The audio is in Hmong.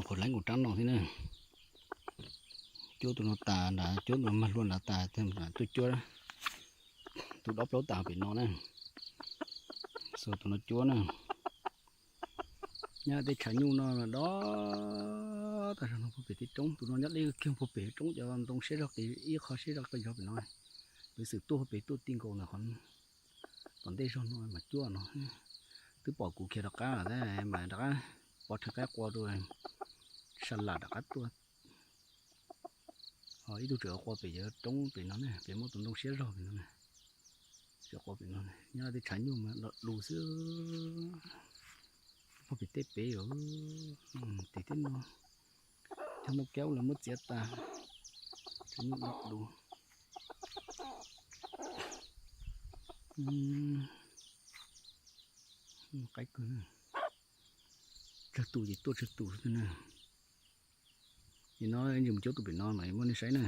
Qhov leeb nkaus rab no thiab na. Cuab tus no tas nrad, cuab tus no mag hlua nrad tas, tuaj cuab tus dob plaub tas pem no na. Xuas tus no cuab na. Nyob tej tshav nyuj no dob tag zog no puag pem tej roob, tus no nyob deb kiag puag pem roob, cov ntoo siab zog qis ib qho siab zog qis zog pem no. Piv xwm tuaj pem tuaj ti nkaus ntawm qhov tom ntej zog no mas cuab no. Twb pom kuv khiav rov qab lawm, mas rov qab pov rhees qaib qua rau sa lam rov qab tuaj. Ho ib tug tseem qua pem cov roob pem no ne, pem muaj tus ntoo siab zog pem no ne. Tseem qua pem no, nyob tej tshav nyuj mas do du xwb. Puag pem tej pem, tim tej no, cog nplooj kaub los muab txiav tas, tshav nyuj do du. Qaib kawg, tsawg tus ces tuaj tsawg tus xwb na. Nim no ntsis mus cuab tus pem no mas muab nej saib na.